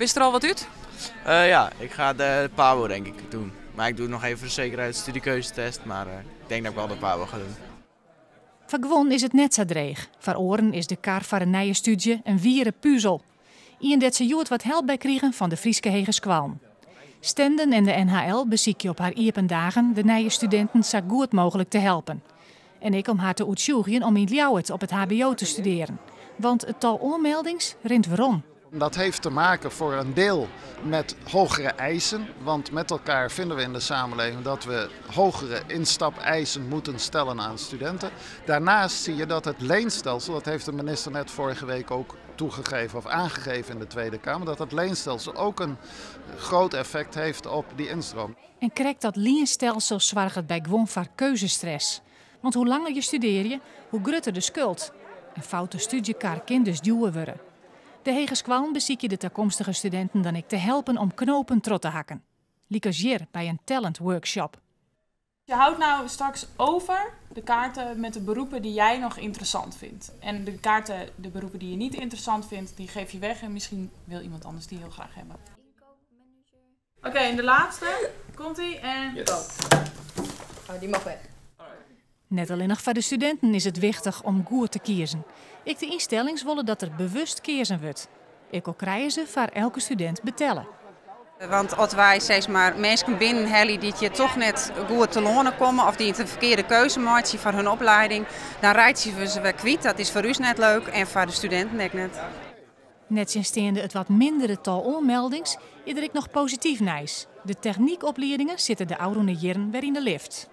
Bist der al wat út? Ja, ik ga de Pabo denk ik doen. Maar ik doe nog even voor de zekerheid de studiekeuzetest, maar ik denk dat ik wel de Pabo ga doen. Foar guon is it net sa dreech. Foar oaren is de kar foar in nije stúdzje in wiere puzel. Ien dêr't se hjoed wat help by krigen fan de Fryske hegeskoallen. Stenden en de NHL besykje op har iepen dagen de nije studinten sa goed mooglik te helpen. En ek om har te oertsjûgjen om yn Ljouwert op it HBO te studearjen. Want it tal oanmeldings rint werom. Dat heeft te maken voor een deel met hogere eisen. Want met elkaar vinden we in de samenleving dat we hogere instapeisen moeten stellen aan studenten. Daarnaast zie je dat het leenstelsel, dat heeft de minister net vorige week ook toegegeven of aangegeven in de Tweede Kamer, dat het leenstelsel ook een groot effect heeft op die instroom. En krekt dat lienstelsel soarget by guon foar keuzestress. Want hoe langer je studearje, hoe grutter de skuld. In foute stúdzjekar kin dus djoer wurde. De hegeskoallen besykje de takomstige studinten dan ek te helpen om knopen troch te hakken. Lykas hjir by in talent workshop. Je houdt nou straks over de kaarten met de beroepen die jij nog interessant vindt. En de kaarten, de beroepen die je niet interessant vindt, die geef je weg en misschien wil iemand anders die heel graag hebben. Oké, en de laatste. Komt-ie en Yes. go. Oh, die mag weg. Net allinnich foar de studinten is it wichtich om goed te kiezen. Ek de ynstellings wolle dat der bewust keazen wurdt. Ek al krije se foar elke studint betelle. Want as wy sis mar, minsken binnenhelje dy't hjir toch net goed telâne komme of dy't in ferkearde keuze meitsje foar hun oplieding, dan reitsje we se wer kwyt. Dat is foar ús net leuk en foar de studinten ek net. Nettsjinsteande it wat mindere tal oanmeldings is der ek noch posityf nijs. De technykopliedingen sitte de ôfrûne jierren wer yn de lift.